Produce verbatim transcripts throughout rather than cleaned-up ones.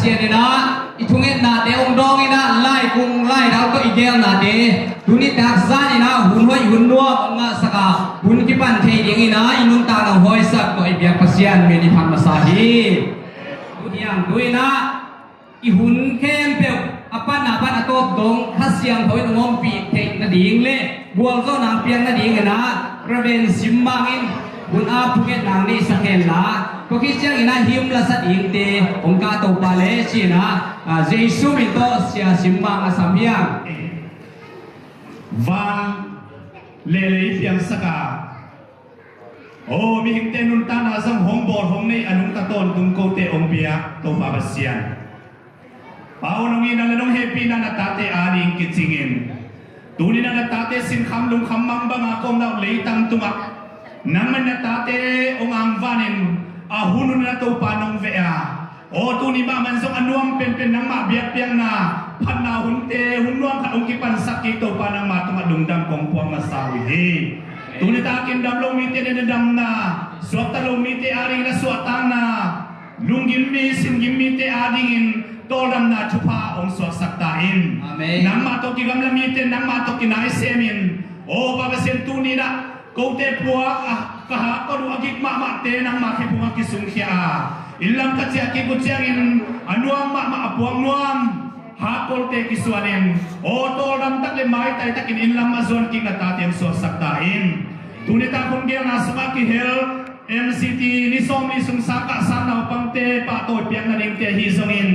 Pasian in ah i thungetnate hong dawng in ah, laikung laidal tawh i geelnate tuni tak zan in ah hun hoih hun nuam hong ngahsak a, hun kipan thei ding in ah i nuntakna hong hawisak tawh i biak Pasian min i phat masa hi. Tu hiang tu in ah i hun khempeuh a panna pan a tawp dong Kha Siangtho in hong ompih theih nading le gualzawhna piak nading in ah Reverend Sim Mang in hun a phungetna hong neihsak hen la, tua khit ciangin ah hymn la sa dingte hong kah Topa le ci in ah, ah, Jesu min tawh Sia Sim Mang a sam hiam. Van le lei piangsak a, aw mihingte nuntakna zong hong bawl hong nei a nungta tawntung kote hong biak Topa Pasian, Pa aw, nong itna le nong hehpihna na tate ading kicingin, tuni-in ah na tate sinkham lungkham mang banga kawmna uh leitang tungah nangmah in na tate hong angvanin a hunhun na Topa nong veh a, aw tuni mahmah zong a nuam penpen nangmah biakpiakna phatna hunte hun nuam khat hong kipansak kik Topa, nangmah tungah lungdam kong puak masa uh hi. Tuni takin dam lo mite na damna, suakta lo mite adingin a suahtakna, lunggim mi singgim mite adingin tawldamna thupha hong suaksak ta in. Amen. Nangmah tawh kigamla mite nangmah tawh kinaisemin, aw Pa Pasian, tuni-in ah kote puak a ka hakkol uh a gik mahmahte nangmah khephung a kisungkhia a, inn lam ka ciah kik uh ciangin a nuam mahmah a puak nuam hakkolte kisuanin, aw tawldam tak le maitai takin inn lam a zuan kik na tate hong suaksak ta in. Tuni tak hun geelna sungah kihel M C T ni sawmli sung sangkah sang naupangte pahtawi piak nadingte ahi zongin,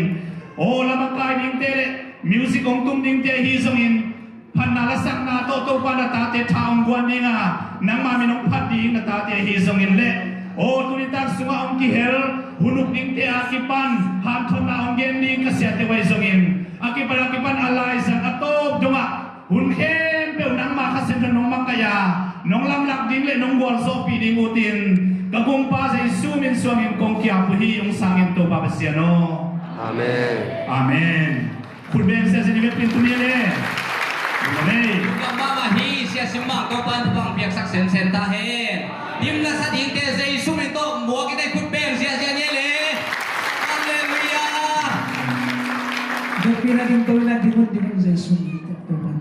aw lam a kai dingte le music hong tum dingte ahi zongin, phatna lasakna tawh Topa na tate tha hong guan dinga nangmah min hong phat ding na tate ahi zongin le, aw tuni tak sungah hong kihel hun uk dingte a kipan hanthotna hong gen ding ka siate uh ahi zongin, a kipan a kipan a laizang a tawp dongah hun khempeuh nangmah Kha Siangtho nong makaih a, nong lamlak ding le nong gualzawhpih ding utin ka Kungpa Jesu min suangin kong ki-ap uh hi. Hong sangin Topa Pasian aw. Amen. Amen. Khut beng ziahziah ni, vekpi in tuni le. Amen. Lungdam mahmah hi, Sia Sim Mang, Topa'n thupha hong piaksak semsem ta hen. Hymn la sa dingte Jesu min tawh muak in ei, khut beng ziahziah ni le. Halleluiah. Vekpi in a dingto in a ding un, ding un Jesu min tawh Topa'n.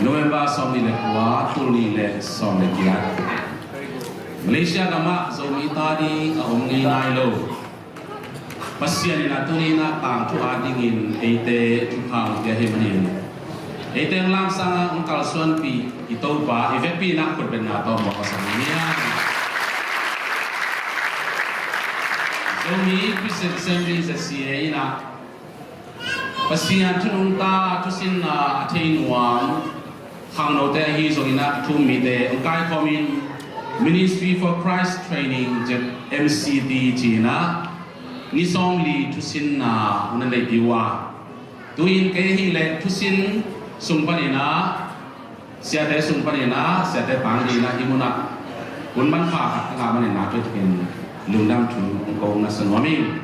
November sawmnih le kua, tul nih le sawm le giat. Malaysia gamah Zomite a om ngei nai lo Pasian in a tuni in a tangthu adingin eite thupha hong pia hi manin, eite hong lamsang a hong kalsuanpih i Topa i vekpi in a khutbetna tawh mawh ka sa hi. Zomi Christian Assembly Z C A in a Pasian thu nungta thusinna a thei nuam khangnote ahi zongin a thu-um mite hong kaikhawmin Ministry for Christ Training, M C T ci-in a ni sawmli thusinna hong na neihpih uh a, tu-in kei ahih leh thusin sung panin a, siate sung panin a, siate pang dingin a, hih munah hun manpha khat ka ngah manin a, tua takin lungdam thu hong ko nasa nuam ing.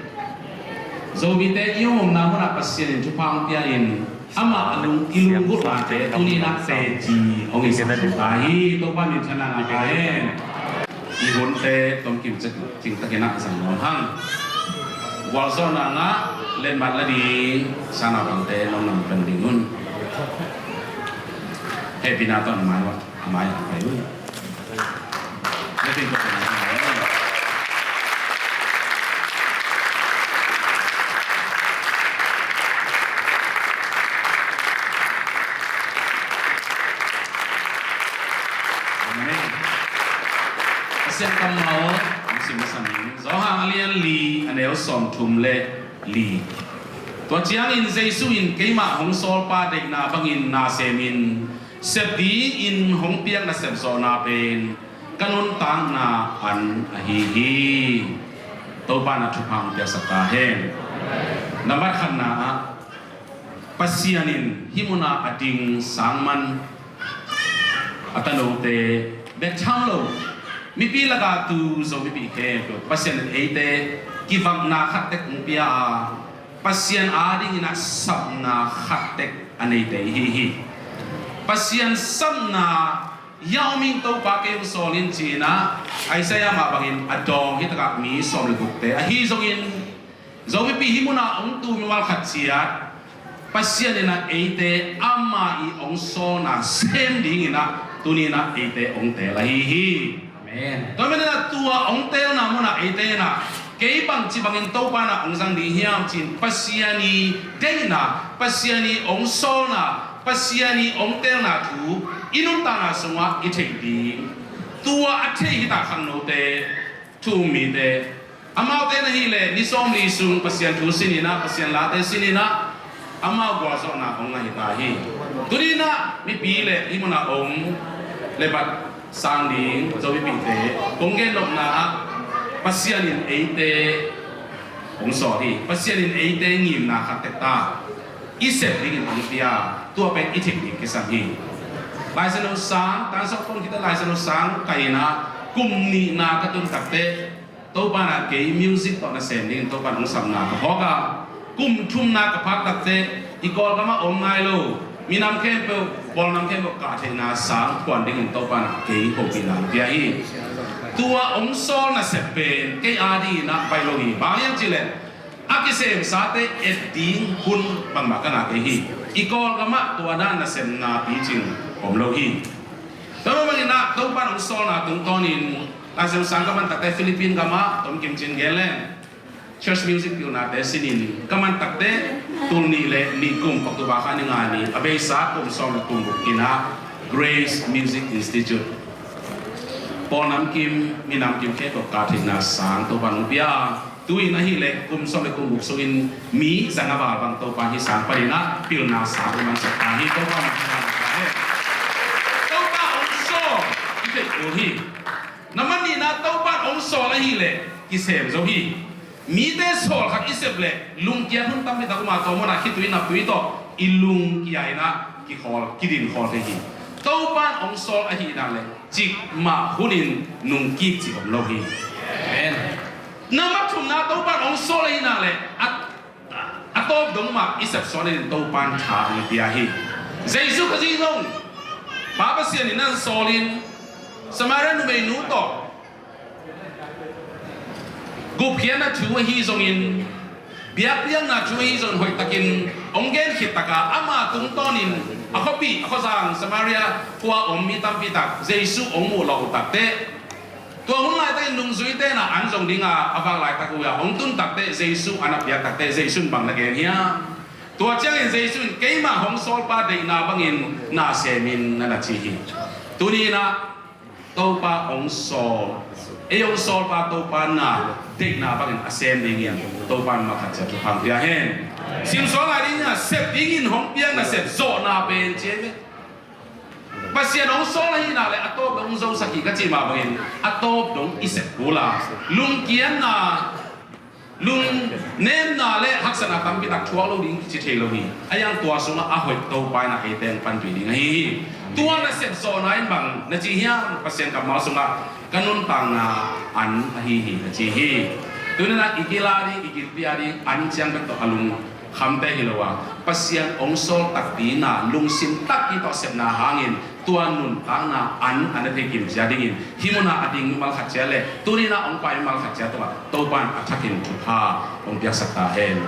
Zomite i hong omna munah Pasian in thupha hong pia in, amah a lung, i lunggulhnate tuni in a teci hong hisak ta hi. Topa minthanna ngah ta hen. I hunte tomkim cek cingtakin a zang nuam hang. Gualzawhna ngah, letmat la ding sangnaupangte nong nang pen ding un. Hehpihna tawh na mai uh a, mai a pai un. Pasian kammal hong sim masa ning. Johan a lian li, a neu sawmthum le li. Tua ciangin Jesu in, "Keimah hong sawlpa deihna bangin na semin, sep dingin hong piak nasep zawhna pen ka nuntakna an ahi hi." Topa in thupha hong piaksak ta hen. Nambat khatna ah, Pasian in hih munah a ding sangman a tanote bek tham lo, mipi lakah tu Zomipih khempeuh, Pasian in eite kivakna khat tek hong pia a, Pasian adingin ah sapna khat tek a neite i hi hi. Pasian sapna, "Yau ming Topa kei hong sawl in," ci-in ah Isaiah mah bangin a dawng hi takah mi sawm le gukte ahi zongin, Zomipih hih munah hong tu mimal khat ciat, Pasian in ah eite ama ii hong sawlna sem dingin ah tuni-in ah eite hong teel ahi hi. Amen. Tua manin ah tua hong teelna munah eite in ah, "Kei bangci bangin Topa in ah hong zang ding hiam?" ci-in Pasian ii deihna, Pasian ii hong sawlna, Pasian ii hong teelna thu i nuntakna sungah i theih ding. Tua a theih hi ta khangnote, thu um mite, amaute na hih leh ni sawmli sung Pasian thu sin in ah, Pasian late sin in ah, amau gualzawhna hong ngah hi ta hi. Tuni-in ah mipi le hih munah om le bat sang ding Zomipihte hong gennopna ah, Pasian in eite hong sawl hi. Pasian in eite ngimna khat tek ta, i sep dingin hong pia, tua pen i theih ding kisam hi. Laisiangtho sang, tan sawm pawn khit a Laisiangtho sang kaih in ah, kum nihna ka tun takteh, Topa in ah kei music tawh nasem dingin Topa in hong sapna ka phawk a, kum thumna ka phak takteh, i Kawlgam ah om nai lo minam khempeuh, bawlnam khempeuh kah theihna sang phuan dingin Topa in ah kei hopihna hong pia hi. Tua hong sawl nasep pen kei adingin ah baih lo hi. Bang hang hiam cih leh, a kisemsate et ding hun bangmah ka ngah kei hi. I Kawlgam ah tua dan nasepna picing om lo hi. Tua mah bangin ah Topa in hong sawlna tungtawnin, Laisiangtho sang ka man takteh Philippine gam ah Tom Kim Cin gen leng, church music pilnate sinin ka man takteh, tul nih le nih kum, October kha ni nga ni, a beisa kum sawm le kum guk in ah Grace Music Institute, Paul Nam Kim, minam kim khempeuh kah theihna sang Topa in hong pia. Tu-in ahih leh kum sawm le kum guk sungin mi za nga val bang Topa in hih sang panin ah pilna sang hong mansak ta hi. Topa in thupha hong pia hen. Topa hong sawl i theih kul hi. Nambat nihna, Topa in hong sawl ahih leh kisem zo hi. Mite sawl khat i sep leh lungkiat hun tampi tak om a, tua munah khitui naptui tawh i lungkia in ah kikhawl, kidin khawl thei hi. Topa in hong sawl ahih nak leh cikmah hunin nungkik cih om lo hi. Amen. Nambat thumna, Topa in hong sawl ahih nak leh a, a tawp dong mah i sep suak nadingin Topa in tha hong pia hi. Jesu Khazih zong Pa Pasian in a sawlin, Samaria numeinu tawh gupkhiatna thu ahi zongin, biakpiakna thu ahi zongin hoihtakin hong gen khit tak a, ama tungtawnin a khuapih a khuazang Samaria khua om mi tampi tak Jesu hong muh lawh uh takteh, tua hun laitakin nungzuite in ah an zong ding a, a vak laitak uh a hong tun takteh, Jesu an a piak takteh, Jesu in bang na gen hiam? Tua ciangin Jesu in, "Keimah hong sawlpa deihna bangin na semin," na na ci hi. Tuni-in ah Topa hong sawl, ei hong sawlpa Topa na deihna bangin a sem dingin Topa in mah khat ciat thupha hong pia hen. Simsuak lai dingin ah, sep dingin hong piak nasep zawhna pen ci hi. Pasian hong sawl ahih nak leh a tawp dong hong zosak hi ka cih mah bangin a tawp dong i sep kul a, lungkiatna, lungnemna le haksatna tampi tak thuak lo ding kici thei lo hi. A hiang tua sungah a hoih Topa in ah eite hong panpih ding ahi hi. Tua nasep zawhna in bang na ci hiam? Pasian kammal sungah, "Ka nuntakna an ahi hi," na ci hi. Tuni-in ah i kila ding, i gilpi a ding an ciang bek tawh a lung khamte hi lo a, Pasian hong sawl takpi na, lungsim takpi tawh sepna hangin tua nuntakna an a na thei kim cia dingin, hih munah a ding mimal khat cia le tuni-in ah hong pai mimal khat cia tungah Topa in a thakin thupha hong piaksak ta hen.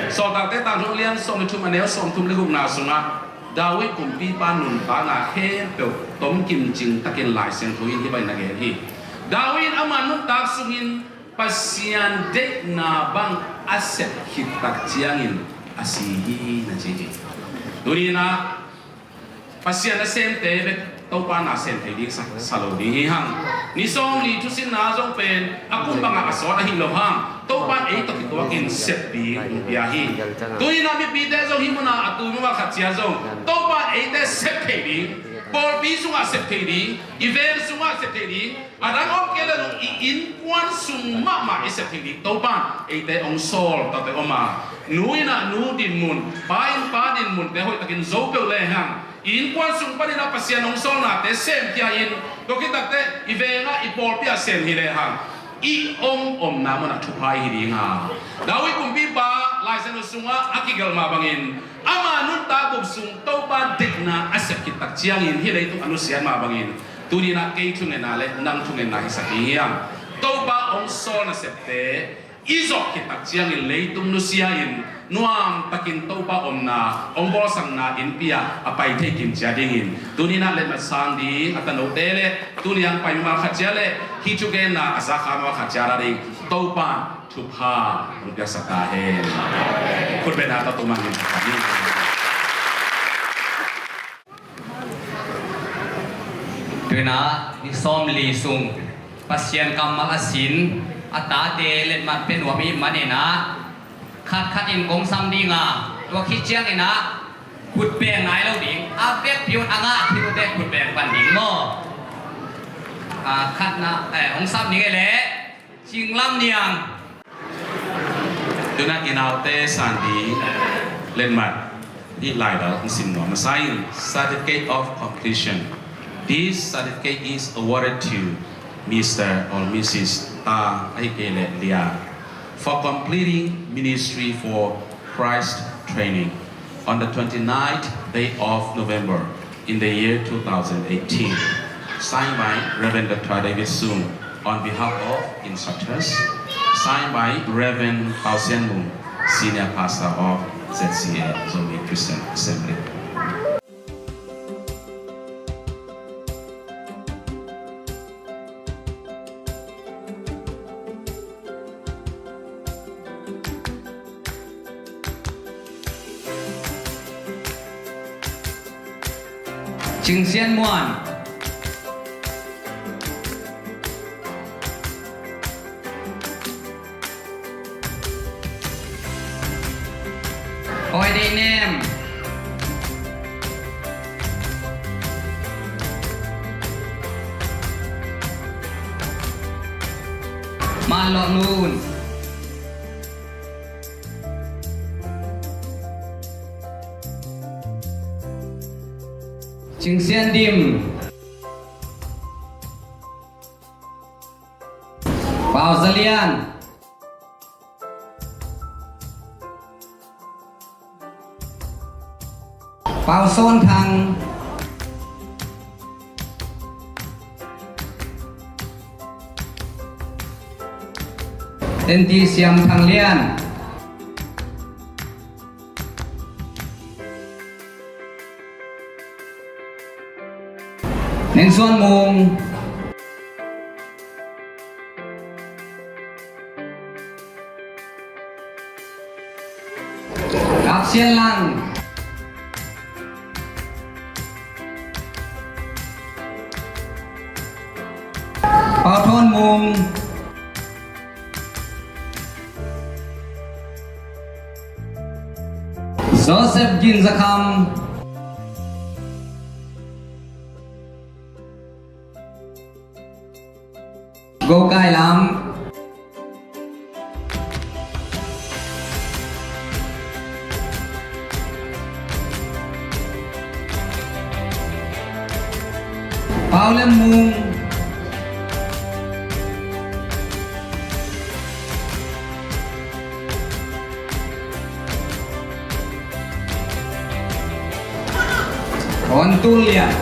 Sawltakte Tangthu a lian sawm le thum, a neu sawmthum le gukna sungah David kumpipa nuntakna khempeuh tomkim cing takin Lai Siangtho in hih bangin a gen hi. David in ama nuntak sungin Pasian deihna bang a sep khit tak ciangin a si hi, na ci hi. Tuni-in ah Pasian nasemte bek Topa na sem thei ding sa, sa lo ding hi hang. Ni sawmli thusinna zong pen a kum bangah a sawt ahi lo hang, Topa'n ei tawh kituakin sep ding hong pia hi. Tuni-in ah mipite zong hih munah a tu mimal khat cia zong Topa'n eite sep thei ding, pawlpi sungah sep thei ding, i veng sungah sep thei ding, a dang om kei leh zong i innkuan sung mahmah i sep thei ding Topa'n eite hong sawl tawh teh om a, nu in ah nu dinmun, pa in pa dinmunte hoihtakin zo peuh lehang, i innkuan sung panin ah Pasian hong sawlnate semkhia in, tua khit takteh i veng ah i pawlpi ah sem hi lehang, i hong omna munah thupha i hi ding a. David kumpipa Lai Siangtho sungah a kigelh mah bangin ama nuntak bup sung Topa dekna a sep khit tak ciangin hih leitung a nusiat mah bangin tuni-in ah kei thungetna le nang thungetna hisak ding hiam? Topa hong sawl nasepte i zawh khit tak ciangin leitung nusia in nuam takin Topa omna hong bawlsakna innpi ah a pai thei kim cia dingin tuni-in ah letmat sang ding a tanote le tuni a hong pai mimal khat cia le hih thugenna a zakha mimal khat cia a ding Topa thupha hong piaksak ta hen. Khutbetna tawh tumang in. Tu-in ah ni sawmli sung Pasian kammal a sin a tate letmat pia nuam i hih manin ah khatkhat in kong sam ding a, tua khit ciangin ah khut beng nai lo ding, a vekpi un a ngah khit uh teh khut beng pan ding maw? A, khatna, eh, hong sam ding e leh Cinglam Niang. Tu-in ah i naute san ding letmat hih laidal hong sim nuam masa in, certificate of completion. This certificate is awarded to Mister or Missus Ta, ahih kei leh Lia, for completing ministry for Christ training on the twenty-ninth day of November in the year two thousand eighteen. Signed by Reverend Doctor David Sung on behalf of instructors. Signed by Reverend Pau Sian Mung, Senior Pastor of Z C A, Zomi Christian Assembly. Cing Sian Muan. Hoi Dei Nem. Man Loh Nun. Cing Sian Dim. Pau Za Lian. Pau Sawn Thang. En Ti Siam Thang Lian. Neng Suan Mung. Kap Sian Lang. Pau Thawn Mung. Joseph Gin Za Kham. Go Kai Lam. Pau Lem Mung. Hon Tul Lian.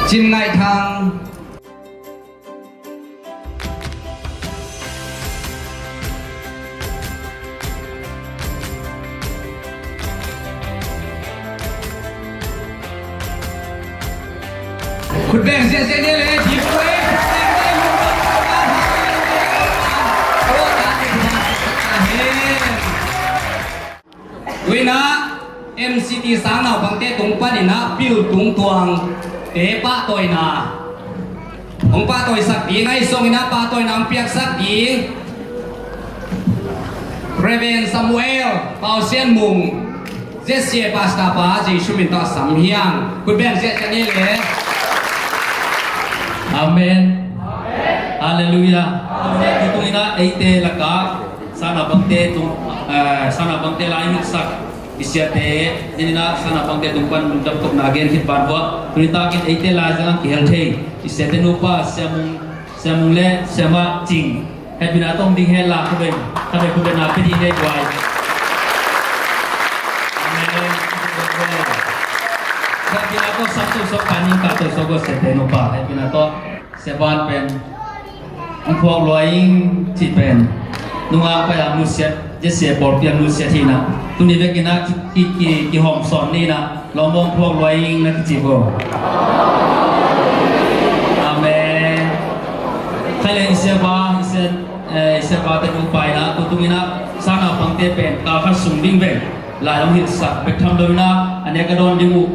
Cin Ngaih Thang. Khut beng ziahziah ni le, dip khut beng. Tuinah M C T sang naupangte tung paninah pil tungtuangte pahtawina hong pahtawisak ding ahi zonginah pahtawina hong piaksak ding Reverend Samuel Pau Sian Mung, Z C A pastor pa Jesu min tawh sam hiang. Kut beng ziahziah ni le. Amen. Halleluiah. Tutunginah eite lakah sang naupangte tung, eh, sang naupangte lai hilhsak i siate, ninah sang naupangte tung pan lungdam tokna gen khit ban hua. Tuni takin eite lai zalang kihel thei i siate nupa Sia Mung, Sia Mung le Sia Ma Cing. Hehpihna tawh ding hen la, khuavei, khuavei, khuavei na pia ding nei guai. Amen. Hehpihna tawh sam sawk panin ka tawh sawk guai siate nupa. Hehpihna tawh Sia Van pen hong phuak lua ing cih pen nungak pai a nusiat, Jesse pawl piang nusiat hi na. Tuni vekin a ki, ki, ki, kihawm sawn ni na. Lawm hong phuak lua ing na kici ko. Amen. Khai le i Sia Pa, i Sia, eh, i Sia Pa te nupa ina, tutunginah sang naupangte pen kal khat sung ding veng lai hong hilhsak bek tham lo ina, a nek a dawn ding uh.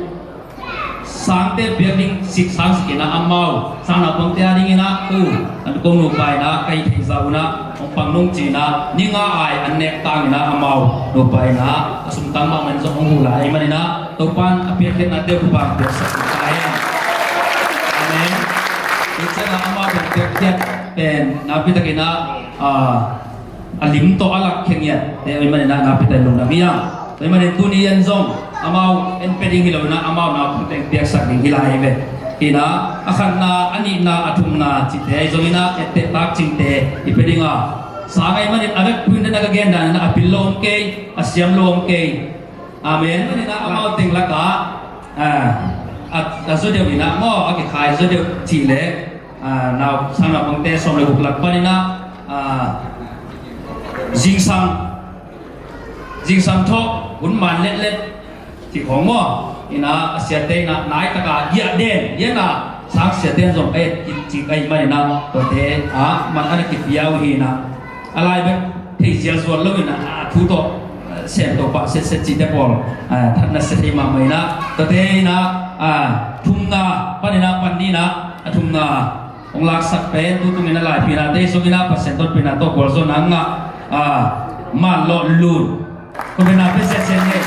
Sangte piak ding sik sang sik ina amau sang naupangte a dinginah, uh, an kong nupa ina ka hih theih zah unah hong pang nung cinah ni nga ai an nek tanginah amau nupa inah a sum tang mahmah in zong hong huh lai ahih maninah Topan a piakkhiatnate uh Topan piaksak ta hen. Amen. Tua ciangah amau pen piakkhiat pen nakpi takinah, ah, a lim tawh a lak khe ngiat te ahih maninah nakpi takin lungdam hi hang. Tua ahih manin tuni en zong amau en pia ding hi lo inah amau naupang teng piaksak ding hi lai hi ve. Hinah a khatna, a nihna, a thumna cihte ahi zonginah etteh tak cingte i pia dinga sang ahih manin a vekpui in den a ka gen dan inah a pil lo om kei, a siam lo om kei. Amen. Maninah amau teng lakah, ah, a, a zaw deuh inah maw, a kikhai zaw deuh cih leh, ah, nau, sang naupangte sawm le guk lak paninah, ah, zingsang, zingsang thawh hun man letlet cih khawng maw, inah a siate inah nai taka giah den, giahna sang siate in zong a et kik cik ahih maninah tuate ah man a na kipia uh hinah a lai bek thei zialzual lo inah a thu tawh, eh, sem tawpah setset cihte pawl, eh, that nasia thei mahmah inah tuate inah, ah, thumna paninah pan ninah a thumna hong laksak pen tutunginah laiphina te sunginah Pasian tonpihna tawh gualzawhna ngah, ah, Man Lawh Lun. Khuavei na pia siatsiat ni.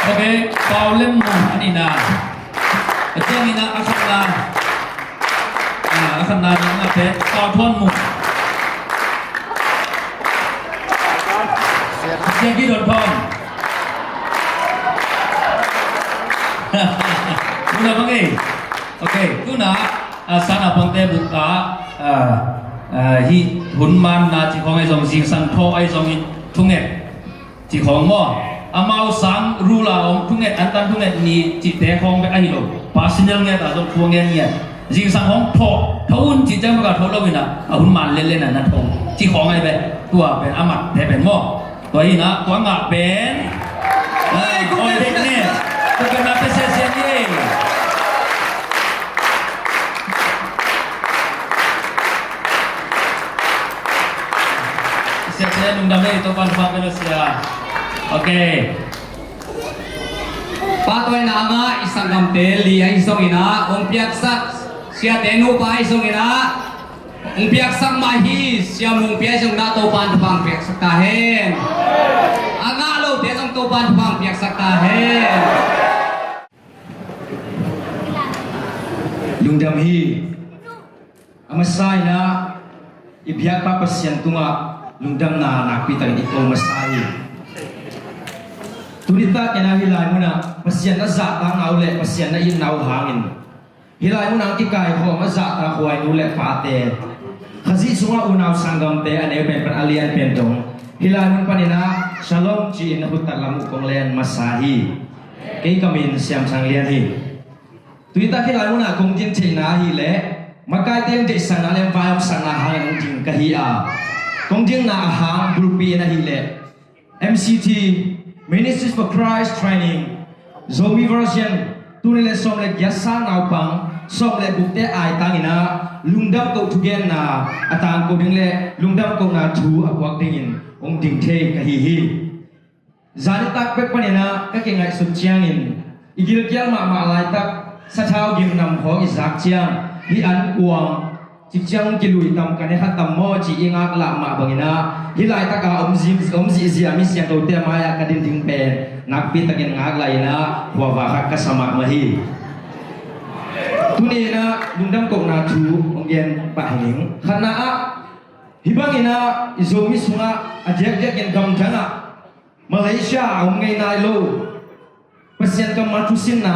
Ok, Pau Lem Mung a nihna. A ciangin a khatna. Ah, a khatna na ngah pen Pau Thuan Mung. A ciang Gidon Thuan. Tuna bang ei. Ok, tuna, ah, sang naupangte buk ah, ah, ah, hih hun manna cih khawng ahi zong, zingsang thaw ahi zongin thunget cih khawng maw? Amau sang rule a om thunget, antan thunget ni cihte khawng bek ahi lo. Personal ngiat a zong thu a ngen ngiat. Zingsang khawng thaw, thaw un cih ciang bek a thaw lo inah, a hun man lenlen a na thaw cih khawng ahi bek. Tua pen a matte pen maw? Tua hi inah, tua ngah pen. Ai, kong oi, dek ne. Kong kena pe sia sia ni. Sia sia lungdam le, Topan fa pe lo sia. Ok. Pahtawina ngah i sanggamte li ahi zongin ah, hong piaksak siate nupa ahi zongin ah, hong piaksak mah hi, Sia Mung Pia zong na Topan thupha piaksak ta hen. A ngah lote zong Topan thupha piaksak ta hen. Lungdam hi. A masa in ah, i biakpa Pasian tungah lungdamna nakpi takin i ko masa hi. Tuni takin ah hih lai munah Pasian na zahtakna uh le Pasian na itna uh hangin, hih lai munah kikaikhawm a zahtak huai nu le pate, Khazih sungah unau sanggamte a neu penpen a lian pen dong, hih lai mun panin ah Shalom ci-in na khuttat lam uh kong len masa hi. Kei ka min Siam Sang Lian hi. Tuni tak hih lai munah kong ding theihna ahih leh, makaite in deihsakna le vai omsakna hangin hong ding ka hi a, kong dingna a hang bulpi in ahih leh, M C T, Ministries for Christ Training, Zomi Version, tul nih le sawm le giat sang naupang, sawm le gukte aitang in ah lungdam koh thugenna a tangko ding le lungdam kohna thu a puak dingin hong ding thei ka hi hi. Zanitak pek panin ah ka kingaihsut ciangin i gilkial mahmah laitak sathau gimnam khawng i zak ciang hih an kuang cik ciang kilui tam ka ne kha tam maw ci i ngaklah mah bangin ah hih laitak a om zi-, om zihziah mi siangthote mai-ah ka din ding pen nakpi takin ngaklah in ah khuava khat ka sa mahmah hi. Tuni in ah lungdam kohna thu hong gen pah hi ning. Khatna ah, hih bangin ah i Zomi sungah a diakdiakin gamdang ah Malaysia a om ngei nai lo Pasian kammal thusinna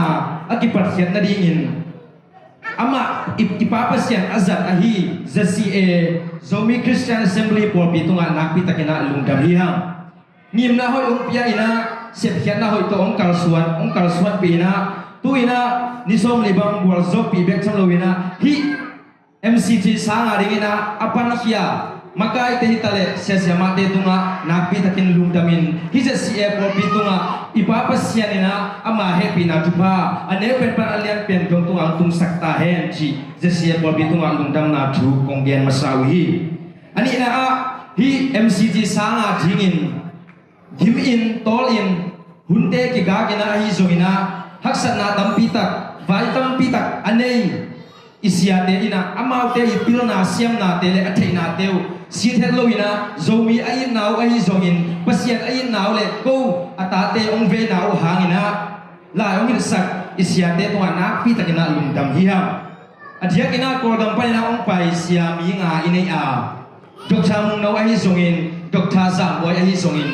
a kipatkhiat nadingin amah i, i Pa Pasian a zat ahi Z C A, Zomi Christian Assembly pawlpi tungah nakpi takin ah lungdam hi hang. Ngimna hoih hong pia in ah sepkhiatna hoih tawh hong kalsuan, hong kalsuanpih in ah tu in ah ni sawmli bang gualzawhpih bek tham lo in ah hih M C G sang a dingin ah a pankhia makaite hi ta leh siasiamahte tungah nakpi takin lungdamin hih Z C A pawlpi tungah i Pa Pasian in ah ama hehpihna thupha a neu pen pan a lian pen dong tungah hong tungsak ta hen cih Z C A pawlpi tungah lungdamna thu kong gen masa uh hi. A nihna ah hih M C G sang a dingin gim in, tawl in, hunte kigak in ah ahi zongin ah haksatna tampi tak, vai tampi tak a nei i siate in ah amaute i pilna siamnate le a theihnate uh sit het lo in ah Zomi a itna uh ahi zongin Pasian a itna uh le ko a tate hong veina uh hangin ah lai hong hilhsak i siate tungah nakpi takin ah lungdam hi hang. A diakin ah Kawldam panin ah hong pai sia mi nga i nei a, Doctor Mungno ahi zongin, Doctor Zahmuai ahi zongin,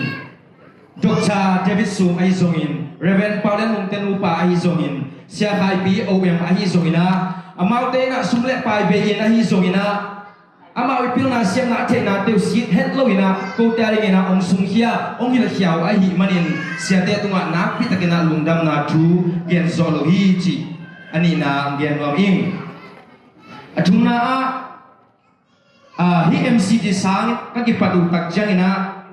Doctor David Sum ahi zongin, Reverend Paulian Mungte nupa ahi zongin, Sia Khaipi O M ahi zongin ah, amaute in ah sum le pai bei in ahi zongin ah amau i pilna siamna a theihnate uh sit het lo in ah kote a dingin ah hong sungkhia hong hilhkhia uh ahih manin siate tungah nakpi takin ah lungdamna thu gen zawh lo hi cih a nihna hong gen nuam ing. A thumna ah, ah, hih M C G sang ka kipat uh tak ciangin ah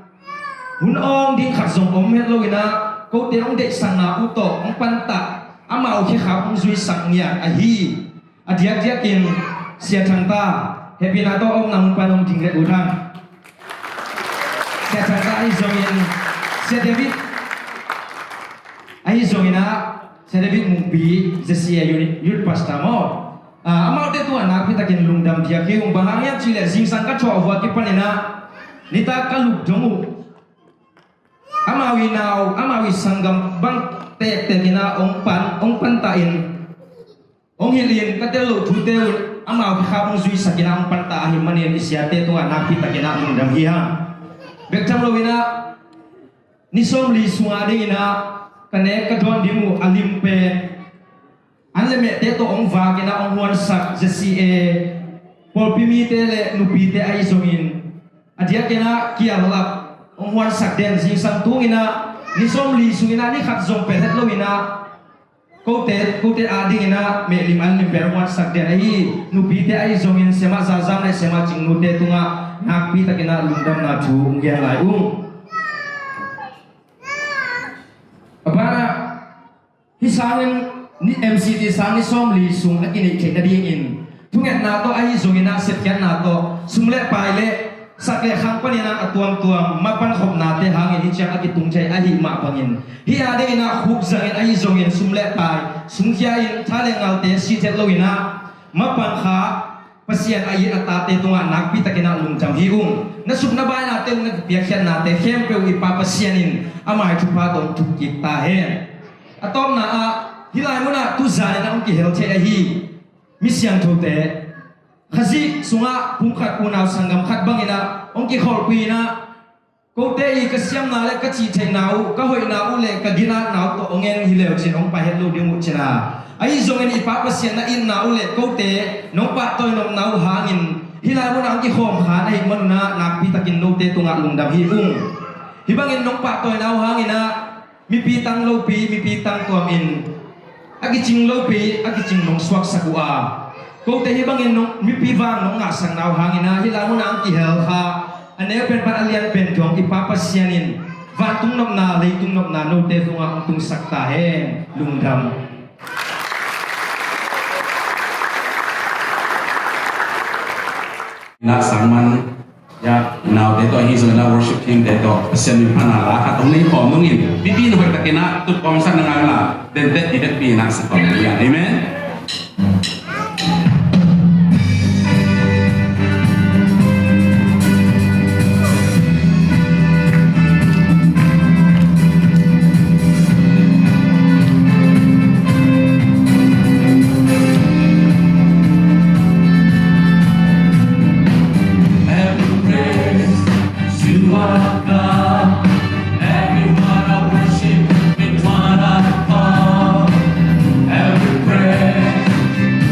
hun awng ding khat zong om het lo in ah kote hong deihsakna uh tawh hong pantah amau khekhap hong zuisak ngiat ahi. A diakdiakin Sia Thangta, hehpihna tawh omna mun pan hong ding le uh hang. Sia Thangta ahi zongin, Sia David ahi zongin ah, Sia David Mungpi, Z C A Youth, Youth Pastor maw. Ah, amaute tungah nakpi takin lungdam diak hi ung. Bang hang hiam cih leh zingsang ka thuah uh a kipanin ah nitak ka lup dong uh amau i nau, amau i sanggam bang tektek in ah hong pan, hong pantah in, hong hilh in, ka tel loh thute uh amau khekhap hong zuisak in ah hong pantah ahih manin i siate tungah nakpi takin ah lungdam hi hang. Bek tham lo in ah ni sawmli sung a dingin ah ka nek ka dawn ding uh a lim pen an le mehte tawh hong vak in ah hong huansak Z C A pawlpi mite le nupite ahi zongin, a diakin ah kial lap hong huansak den zingsang tung in ah ni sawmli sung in ah ni khat zong pel het lo in ah kote, kote a dingin ah mehlim an lim pel hong huansak den ahi nupite ahi zongin Sia Mah Za Zam le Sia Mah Cing Nute tungah nakpi takin ah lungdamna thu hong gen lai ung. A banah hih sangin ni M C G sang ni sawmli sung a kineih theih nadingin thungetna tawh ahi zongin ah sepkhiatna tawh sum le pai le sak le khang panin ah a tuamtuam mapan khopnate hangin hih ciang a kitung thei ahih mah bangin hih a dingin ah khuk zangin ahi zongin sum le pai sungkhia in tha le ngalte sit het lo in ah mapan kha Pasian a it a tate tungah nakpi takin ah lungdam hi ung. Na sukna bainate uh na piakkhiatnate khempeuh i Pa Pasian in a mai thupha tawh thuk kik ta hen. A tawpna ah hih lai munah tuzan in ah hong kihel thei ahi mi siangthote Khazih sungah pumkhat unau sanggam khat bangin ah hong kikholhpih in ah kote i ka siamna le ka cihtheihna uh, ka hoihna uh le ka ginatna uh tawh hong en hi leu cin hong pai het lo ding uh cin a. Ahi zongin i Pa Pasian na itna uh le kote nong pahtawi nopna uh hangin hih lai munah hong kikhawm khan ahih manun ah nakpi takin note tungah lungdam hi ung. Hih bangin nong pahtawina uh hangin ah mipi tang lopi, mipi tang tuamin a kicing lopi a kicing nong suaksak uh a, kote hih bangin nong, mipi vang nong ngahsakna uh hangin ah hih lai munah hong kihel kha a neu pen pan a lian pen tuang i Pa Pasian in vantung nopna leitung nopna note tungah hong tungsak ta hen. Lungdam. Nak sang man ya naute tawh, ahi zongin ah worship team te tawh Pasian min phatna la khat hong nei khawm dongin mipi in hoih takin ah tut kawmsak na ngai un la, dente i vekpi in ah sa khawm ding hi. Amen. Every praise to our God. Every heart of worship in one accord. Every praise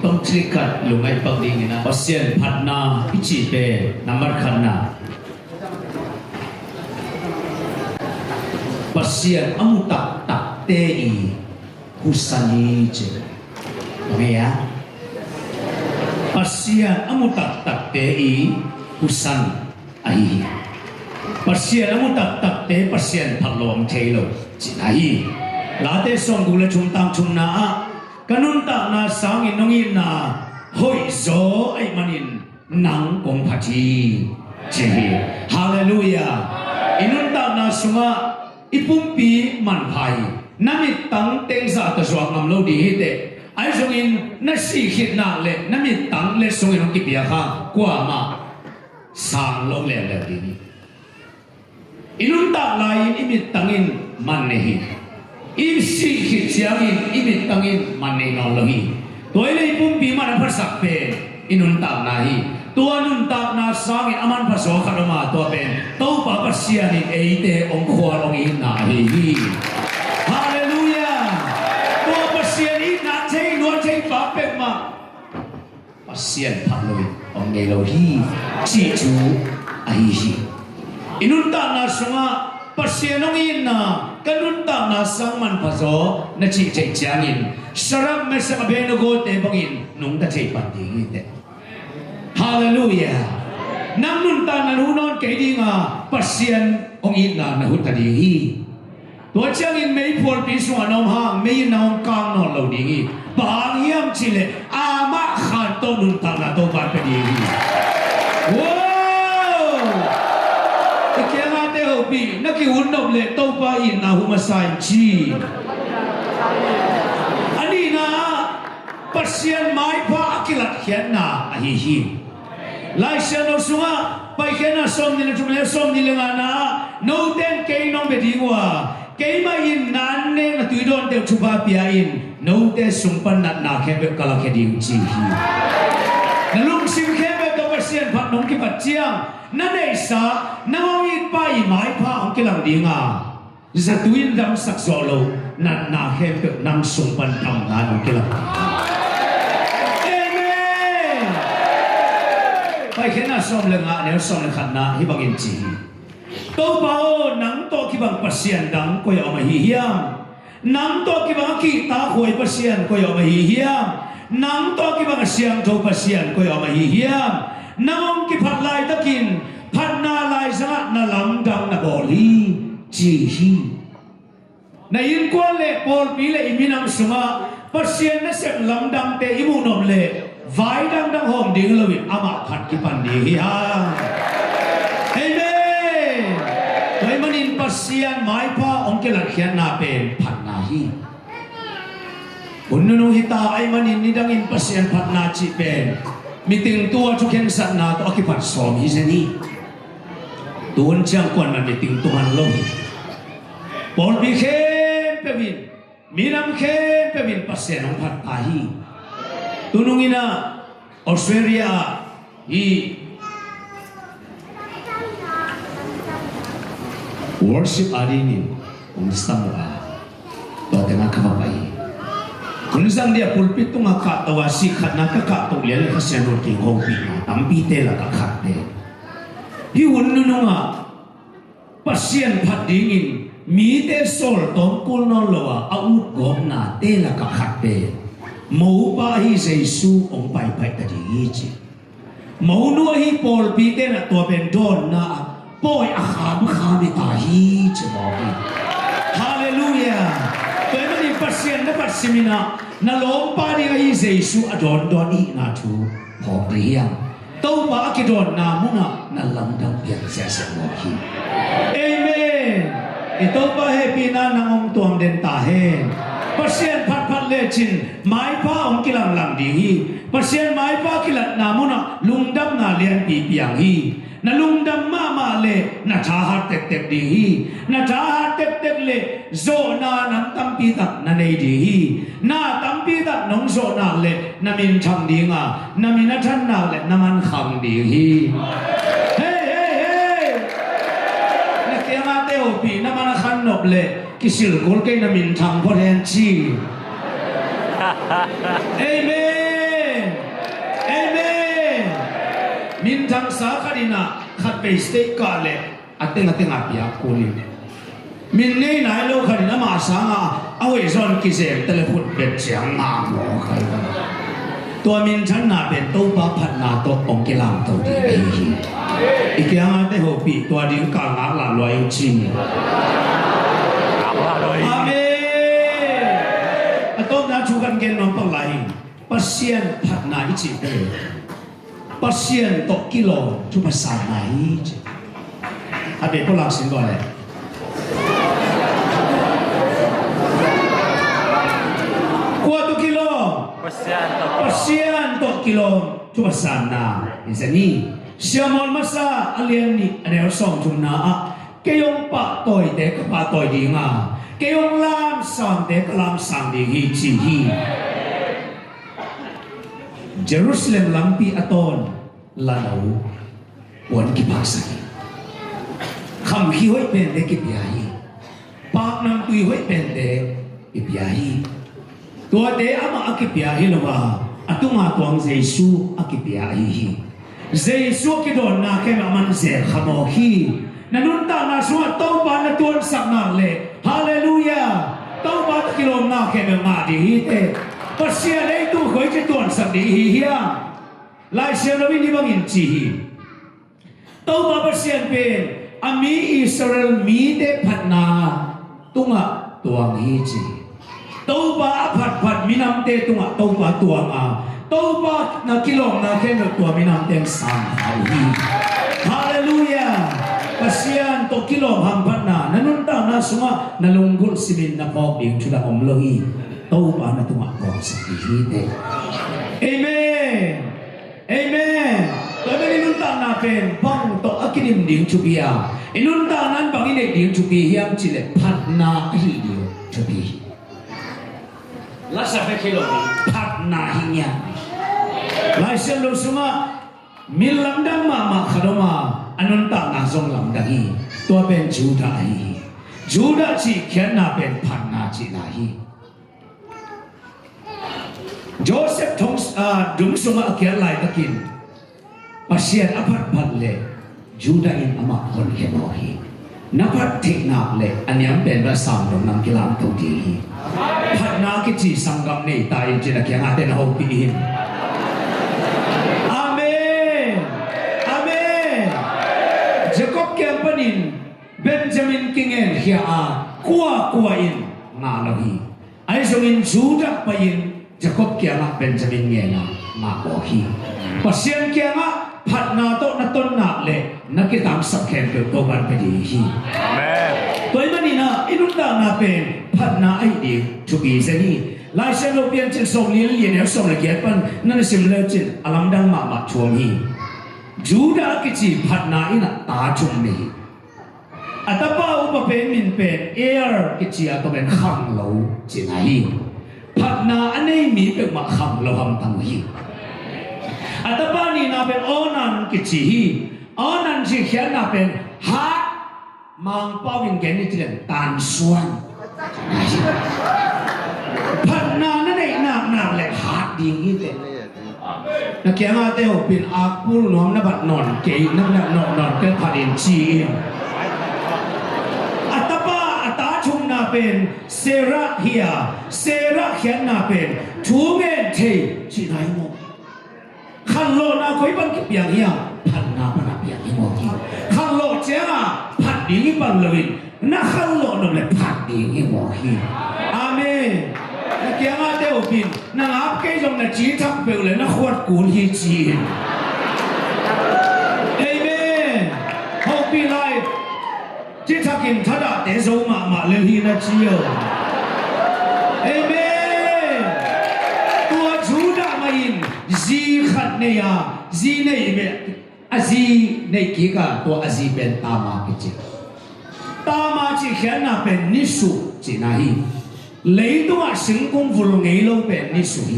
Tom cilik khat lungngaih pak dingin ah, Pasian phatna i cih pen nambat khatna, Pasian a mu taktakte i husan hi ci. Tua ngei a, Pasian a mu taktakte i husan ahi hi. Pasian a mu taktakte Pasian phat lo om thei lo cihna hi. Late sawmguk le thum, tang thumna ah, ka nuntakna sangin nong itna hoihzaw ahih manin nang kong phat hi, ci hi. Halleluiah. I nuntakna sungah i pumpi manpha hi. Na mittang teng zahta zuak ngam lo ding hi teh. Ahi zongin na sih khit nak leh na mittang letsongin hong kipia kha kuamah sang lo leuleu ding hi. I nuntak lai-in i mittang in man nei hi. I sih khit ciangin i mittang in man nei nawn lo hi. Tua hi leh i pumpi man a phasak pen i nuntakna hi. Tua nuntakna sangin a manpha zaw khat om a, tua pen Topa Pasian in eite hong khual hong itna ahi hi. Halleluiah. Tua Pasian itna thei, nuam thei pa peuhmah Pasian phat lo in om ngei lo hi, cih thu ahi hi. I nuntakna sungah Pasian hong itna ka nuntakna sang manpha zaw na cih theih ciangin Shadrach, Meshach, Abednego-te bangin nungta thei pan ding hi teh. Halleluiah. Nang nuntakna na huh nawn kei ding a, Pasian hong itna na huh ta ding hi. Tua ciangin meiphualpi sungah na om hang mei in nang hong kang nawn lo ding hi. Bang hang hiam cih leh amah khan tawh nuntakna Topa in pia ding hi. Wow! I kiangahte hopih, na kihun nop leh Topa itna huh masa in ci. A nihna ah, Pasian maipha a kilatkhiatna ahi hi. Lai Siangtho sungah Paikhiatna sawmnih le thum le sawmnih le ngana ah, note in kei nong bia ding uh a, keimah in na annek na tui dawnte uh thupha pia in, note sung pan natna khempeuh ka lakhia ding, ci hi. Na lungsim khempeuh tawh Pasian phat nong kipat ciang, na neihsa, nang hong itpa i maipha hong kilang ding a, zatui in damsak zawh loh natna khempeuh nang sung pan damna in hong kilang. Amen. Paikhiatna sawm le nga, neu sawm le khatna hih bangin ci hi. Topa aw, nang tawh kibang Pasian dang koi a om ahi hiam? Nang tawh kibang a kihtakhuai Pasian koi a om ahi hiam? Nang tawh kibang a siangtho Pasian koi a om ahi hiam? Nang hong kiphat laitakin phatna laizangah na lamdang na bawl hi, ci hi. Na innkuan le pawlpi le i minam sungah Pasian nasep lamdangte i muh nop leh vai dangdang hawm ding lo in amah phat kipan ding hi hang. Amen. Tua ahih manin Pasian maipha hong kilatkhiatna pen phatna hi. Hun nunung hi ta ahih manin nidangin Pasian phatna cih pen meeting tua thukhensatna tawh a kipat sawm hi zen hi. Tun ciang kuaman meeting tung han lo hi. Pawlpi khempeuh in, minam khempeuh in Pasian hong phat ta hi. Tunung in ah Australia ah hih worship a dingin hong sam uh a, tua tengah ka va pai hi. Hun zang dia pulpit tungah kahto a, sih khatna ka kahto lian le Kha Siangtho tawh hopihna tampite lakah khat pen hih hun nunungah Pasian phat dingin mite sawltawm kul nawn lo a, a utgawpnate lakah khat pen mopa ahi Jesu hong paipaih ta ding hi ci. Monu ahi pawlpite in ah tua pen dawnna ah pawi a khamkham hi ta hi ci mawk hi. Halleluiah. Tua ahih manin Pasian na phat simin ah na lawmpa ding ahi Jesu a dawndawn i hihna thu phawk ding hi hang. Topa a kidawnna munah na lamdang piang ziahziah mawk hi. Amen. I Topa hehpihna nang hong tuam den ta hen. Pasian phatphat lecin maipha hong kilanglang ding hi. Pasian maipha kilatna munah lungdamna lianpi piang hi. Na lungdam mahmah leh na thahat tektek ding hi. Na thahat tektek leh zawhna nam tampi tak na nei ding hi. Na tampi tak nong zawh nak leh na minthang ding a, na min a than nak leh na man khang ding hi. Hei, hei, hei! Na kiangahte hopih, na man a khan nop leh kisil kul kei, na minthang phot hen ci. Amen. Sa khat in ah khat vei steak kah leh a teng a teng a piak kul in, min nei nai lo khat in amah sangah a hoih zawn kizem ta leh khut bet ciang ngah maw khai. Tua minthanna pen Topa phatna tawh hong kilamto ding ahi hi. I kiangah te hopih tua ding kal ngak lah lua in ci. Amen. A tawpna thu kan gen nuam pak lai hi. Pasian phatna i cih pen Pasian tawh kilawm thupha sanna hi ci. A bia pulak sin bawl le. Kua tawh kilawm? Pasian tawh. Pasian tawh kilawm thupha sanna hi zen hi. Siamawh masa a lian nih a neu sawmthumna ah, kei hong pahtawite ka pahtawi ding a, kei hong lamsangte ka lamsang ding hi ci hi. Jerusalem lampi a tawn lano puan kipaksak hi. Khamkhi hoih pente kipia hi. Paknamtui hoih pente kipia hi. Tuate amah a kipia hi lo a, a tunga tuang Jesu a kipia ahi hi. Jesu a kidawnna khempeuh a man zel kha mawk hi. Na nuntakna sungah Topa na tuansak nak leh, halleluiah, Topa tawh kilawmna khempeuh ngah ding hi teh. Pasian ei tu koi ci tuansak ding hi hiam? Lai Siangtho in hih bangin ci hi. Topa Pasian pen a mi Israel mite phatna tungah tuang hi ci. Topa a phatphat minamte tungah Topa tuang a, Topa na kilawmna khempeuh tua minamte sang hau hi. Halleluiah. Pasian tawh kilawm hamphatna na nuntakna sungah na lunggulh simin na phawk ding thu dang om lo hi. Topa na tungah tuangsak ding hi teh. Amen. Amen. Tua bel i nuntakna pen bang tawh a kidim ding thupi a, i nuntakna in bang i neih ding thupi hiam cih leh phatna ahi ding thupi hi. Lasak bek hi lo hi. Phatna hi ngiat. Lai Siangtho sungah mi lamdang mahmah khat om a, a nuntakna zong lamdang hi. Tua pen Judah ahi hi. Judah cih khiatna pen phatna cihna hi. Joseph thong, ah, dum sungah a kiat laitakin Pasian a phatphat leh Judah in amah honkhia mawk hi. Na phat theih nak leh a niam pen bel sang dong nang kilamto ding hi. Phatna kici sanggam nei ta in ci-in a kiangah te na hopih in. Amen. Amen. Jacob kiang panin Benjamin kingen khia a, kua kua in ngah lo hi. Ahi zongin Judah pai-in Jacob kiangah Benjamin ngen a ngah mawk hi. Pasian kiangah phatna tawh na ton nak leh na kitamsak khempeuh Topa'n pia ding hi. Amen. Tua ahih manin ah i nuntakna pen phatna ahi ding thupi zen hi. Lai Siangtho Piancil sawmli le li, a neu sawm le giat pan na na sim le cin a lamdang mahmah thu om hi. Judah kici phatna in ah ta thum nei hi. A tapa upa pen min pen Er kici a, tua pen khanglo cihna hi. Phatna a nei mi peuhmah khanglo hamtang uh hi. A tapa nihna pen Onan kici hi. Onan cih khiatna pen hat, Mangpau in gen i cih leh tansuan. Phatna na neih nak nak leh hat ding hi teh. Na kiangah te hopih in, akpul nuam na bat nawn kei, na bat nawn nawn kei phat in ci in. A tapa, a ta thumna pen Serah hi a, Serah khiatna pen thu ngen thei cihna hi maw? Khanlawhna koi pan kipiang hiam? Phatna pan a piang hi maw hi. Khanlawh ciangah phat ding hi pan loin, na khanlawh nop leh phat ding hi maw hi. Amen. Na kiangah te hopih in, na ngap kei zong na ci thak peuh leh na khuat kul hi ci in. Amen. Hopih lai. Ci thakin thadahte zo mahmah lel hi na ci uh. Amen. Tua Judah mah in zi khat nei a, zi nei beh, a zi neih kik a, tua a zi pen Tamar kici. Tamar cih khiatna pen nisuh cihna hi. Leitungah singkung vul ngei lo pen nisuh hi.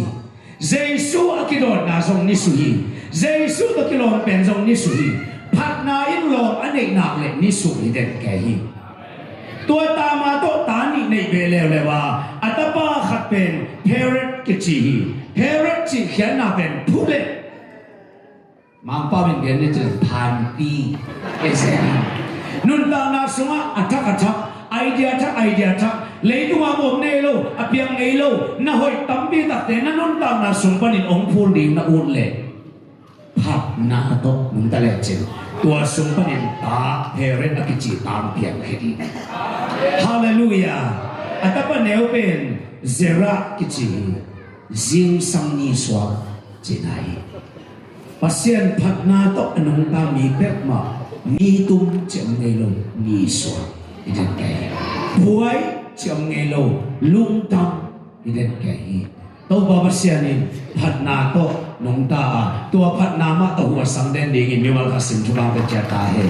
Jesu a kidawnna zong nisuh hi. Jesu tawh kilawm pen zong nisuh hi. Phatna in lawm a neih nak leh nisuh hi den kei hi. Tua Tamar tawh ta nih neih beh leuleu a, a tapa khat pen Peres kici hi. Peres cih khiatna pen phu leh Mangpau in gen ni cin phanpi. Nuntakna sungah a thak a thak, idea thak idea thak, leitungah mawm nei lo, a piang ngei lo, na hoih tampi takte na nuntakna sung panin hong phul ding na ut leh phatna tawh nungta lecin tua sung panin ta, parent a kici tang piang khia ding. Halleluiah. A tapa neu pen Zerah kici hi. Zingsang nisuak cihna hi. Pasian phatna tawh a nungta mi peuhmah nitum ci om ngei lo, nisuak i den kei hi. Buai ci om ngei lo, lungtang i den kei hi. Topa Pasian in phatna tawh nungta a, tua phatna mah tawh huasang den dingin mimal khat sim thupha pia ta hen.